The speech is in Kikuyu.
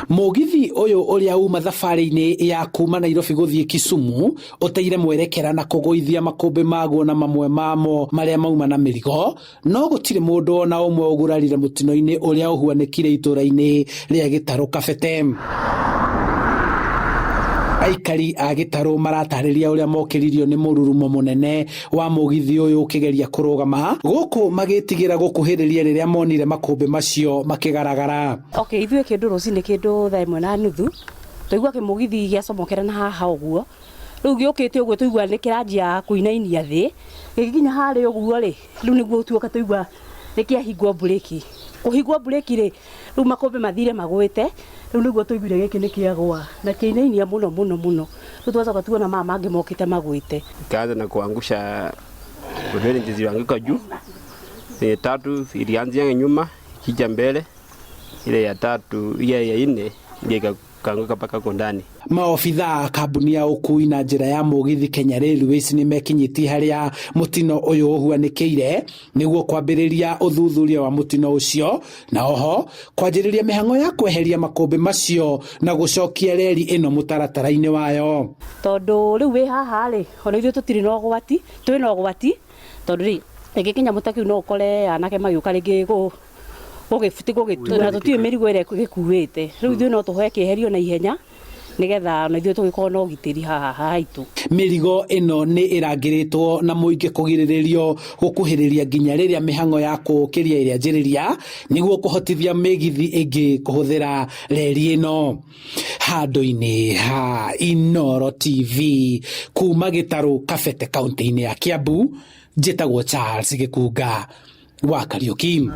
Mũgithi ũyũ ũrĩa uma thabarĩ-inĩ ya kuma Nairobi gũthiĩ Kisumu ũteire mwerekera na kũgũithia makũmbĩ maguo na mamwe mamo marĩa mauma na mĩrigo, no gũtirĩ mũndũ ona ũmwe ũgurarire mũtino-inĩ ũrĩa ũhuanĩkire itũra-inĩ rĩa Gĩtarũ Kabete. Aikari a Gĩtarũ maratarĩria ũrĩa mokĩririo nĩ mũrurumo mũnene wa mũgithi ũyũ ũkĩgeria kũrũgama, gũkũ magĩtigĩra gũkuhĩrĩria rĩrĩa monire makũmbĩ macio makĩgaragara. Okay, ithuĩ kĩndũ rũcinĩ kĩndũ 1:30 twaigua kĩmũgithi gĩacomokera na haha ũguo, rĩu gĩũkĩte ũguo twaigua nĩ kĩranjia kũinainia thĩ, gĩgĩkinya harĩa ũguo rĩ, rĩu nĩguo tuoka twaigua nĩ kĩahingwo mburĩki. Kũhingwo mburĩki rĩ, rĩu makũmbĩ mathire magwĩte, rĩu nĩguo twaiguire gĩkĩ nĩ kĩagwa na kĩainainia mũno mũno mũno, rĩu twacoka tuona maya mangĩ mokĩte magwĩte. Ikaanza na kuangusha mbele, zilianguka juu. Ile tatu ilianzia nyuma ikija mbele, ile ya tatu ile ya nne ndio ikaanguka mpaka huko ndani. Maobitha a kambuni ya ũkui na njĩra ya mũgithi Kenya Railways nĩ mekinyĩtie harĩa mũtino ũyũ ũhuanĩkĩire nĩguo kwambĩrĩria ũthuthuria wa mũtino ũcio na oho kwanjĩrĩria mĩhang'o ya kweheria makũmbĩ macio na gũcokia reri ĩno mũtaratara-inĩ wayo. Tondũ rĩu wĩ haha rĩ, ona ithuĩ tũtirĩ na ũgwati, twĩ na ũgwati tondũ rĩ, rĩngĩ kĩnyamũ ta kĩu no ũkore anake magĩũka rĩngĩ gũgĩtua na tũtiũĩ mĩrigo ĩrĩa gĩkuĩte. Rĩu ithuĩ no tũhoe kĩeherio na ihenya nĩgetha ona ithuĩ tũgĩkorwo na ũgitĩri haha haitũ. Mĩrigo ĩno nĩ ĩrangĩrĩtwo na mũingĩ kũgirĩrĩrio gũkuhĩrĩria nginya rĩrĩa mĩhang'o ya kũũkĩria ĩrĩanjĩrĩria nĩguo kũhotithia mĩgithi ĩngĩ kũhũthĩra reri ĩno. Handũ-inĩ ha Inooro TV kuma Gĩtarũ Kabete kaunti-inĩ ya Kiambu, njĩtagwo Charles Gĩkunga wa Kariũki.